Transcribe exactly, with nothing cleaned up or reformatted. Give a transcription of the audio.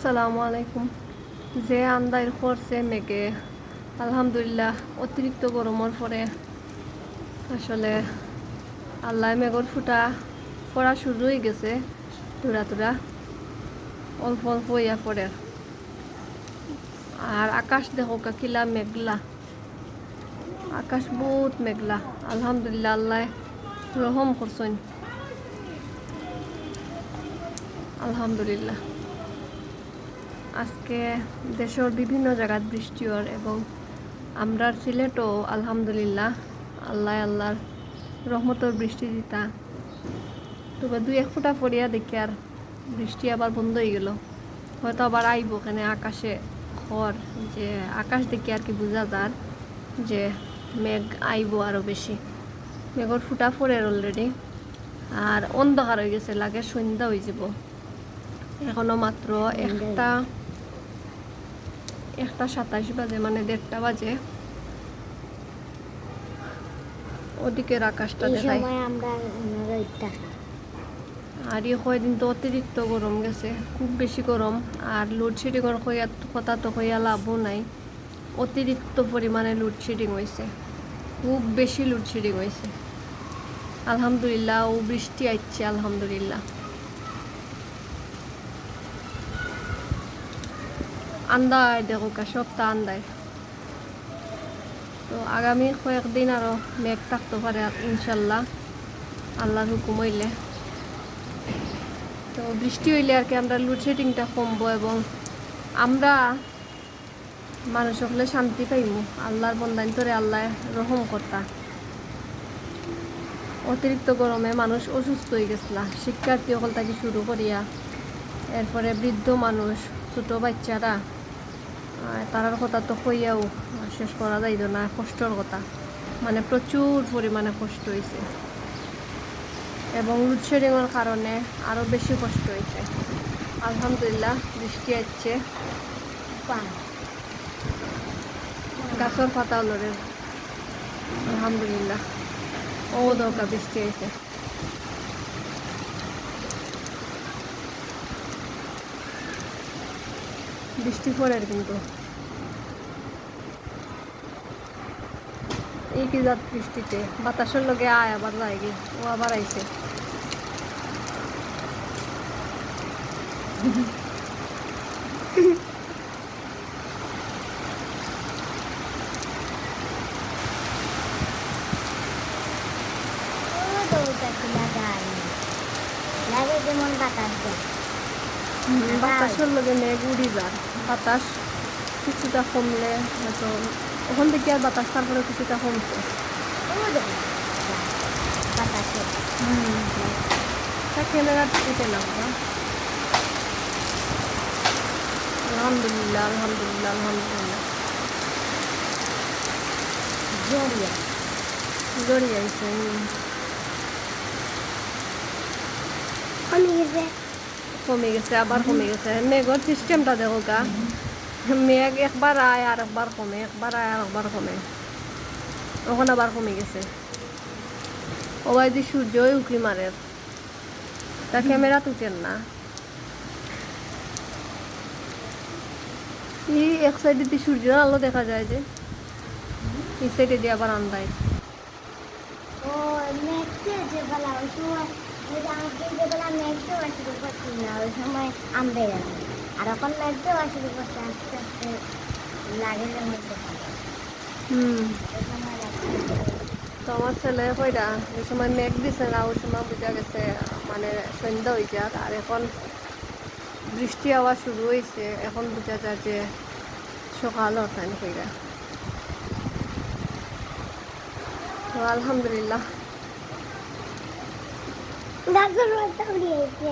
আসসালামু আলাইকুম। যে আন্দাইর করছে মেঘে, আলহামদুলিল্লাহ, অতিরিক্ত গরমর পরে আসলে আল্লায় মেঘর ফুটা পড়া শুরু অই গেছে, থুড়া থুড়া, অল্প অল্প অইয়া পড়ের। আর আকাশ দেখউক্কা কিলা মেঘলা, আকাশ বউত মেঘলা। আলহামদুলিল্লাহ, আল্লায় রহম করছইন। আলহামদুলিল্লাহ। আজকে দেশর বিভিন্ন জাগাত বৃষ্টি অর এবং আমরার সিলেটও আলহামদুলিল্লাহ আল্লায় আল্লার রহমতর বৃষ্টি দিতা। তবে দুই এক ফুটা পড়িয়া দেখিয়ার বৃষ্টি আবার বন্ধ অই গেল। হয়তো আবার আইবো, কেনে আকাশে খর, যে আকাশ দেখি আর কি বুঝা যার যে মেঘ আইবো আরো বেশি। মেঘর ফুটা পড়ের already, আর অন্ধকার অই গেছে, লাগে সন্ধ্যা অই যাইবো। এখনো মাত্র একটা, একটা সাতাইশ বাজে, মানে দেড়টা বাজে। ওদিকের আকাশটা এই দেখাই। সময় আমরা রোদ দেখা। আর এই কয়দিন তো অতিরিক্ত গরম গেছে, খুব বেশি গরম। আর লোডশেডিংর কইয়া, কথা তো কইয়া লাভও নাই, অতিরিক্ত পরিমাণে লোডশেডিং অইছে, খুব বেশি লোডশেডিং অইছে। আলহামদুলিল্লাহ, ও বৃষ্টি আইচ্ছে, আলহামদুলিল্লাহ। আন্দাইর দেখউক্কা, সবটা আন্দাইর। তো আগামী কয়েকদিন আরো মেঘ থাকতো পারে ইনশাল্লাহ, আল্লার হুকুম অইলে। তো বৃষ্টি অইলে আর কি আমরার লোডশেডিংটা কমবো এবং আমরা মানুষ অকলে শান্তি পাইমু, আল্লার বন্দাইন্তরে আল্লায় রহম করতা। অতিরিক্ত গরমে মানুষ অসুস্থ অই গেছলা, শিক্ষার্থী অকল থাকি শুরু করিয়া, এরপরে বৃদ্ধ মানুষ, ছোট বাচ্চারা, আহ, তারার কথা তো কইয়াও শেষ করা যাইতো না, কষ্টর কথা, মানে প্রচুর পরিমাণে কষ্ট অইছে। এবং লোডশেডিংর কারণে আরো বেশি কষ্ট অইছে। আলহামদুলিল্লাহ, বৃষ্টি আইচ্ছে, গাছর পাতাও লড়ের। আলহামদুলিল্লাহ, ও দেখউক্কা বৃষ্টি আইছে। বৃষ্টি পড়ের কিন্তু। এই কি জাত বৃষ্টিতে, বাতাসর লগে আয় আবার যায়গি, ও আবার আইছে। ও দৌড়াতে লাগাই। লাগে যেমন বাতাস যায়। হুম, বাতাস। বাতাসর লগে মেঘ উড়ি যার। বাতাস কিছুটা কমলে হয়তো, অখন দেখি আর বাতাস তারপরে কিছুটা কমছে। ও দেখো, বাতাসে। হুম। তা ক্যামেরা টিপে লাগবে। আলহামদুলিল্লাহ, আলহামদুলিল্লাহ, আলহামদুলিল্লাহ। জড়িয়া। জড়িয়া আইছে, হুম। কমে গেছে। কমে গেছে, আবার কমে গেছে। মেঘর সিস্টেমটা দেখউক্কা, মেঘ একবার আয় আর একবার কমে, একবার আয় আর একবার কমে, অখন আবার কমে গেছে। ও ভাই, যে সূর্যই উকি মারের, তা ক্যামেরা তুলের না। এই এক সাইডে দি সূর্যর আলো দেখা যায় যে, এই সাইডে দি আবার আন্দাইর। ও, মেঘ যে বেলা, ওই সময়, ওই যে আমাদের যে বেলা মেঘ দেওয়া শুরু করছিল না, ওই সময় আন্দাইর। আর এখন মেঘ দেওয়া শুরু করছে, আস্তে আস্তে লাগে যে মেঘ দেখা যায়। হুম। ওই সময় লাগছে। তো আমার ছেলে কইরা, যে সময় মেঘ দিছে না, ওই সময় বুঝা গেছে মানে সন্ধ্যা অই যার। আর এখন বৃষ্টি আওয়া শুরু অইছে, এখন বুঝা যায় যে সকাল অর time কইরা। তো আলহামদুলিল্লাহ। গাছর পাতা উড়ি আইছে।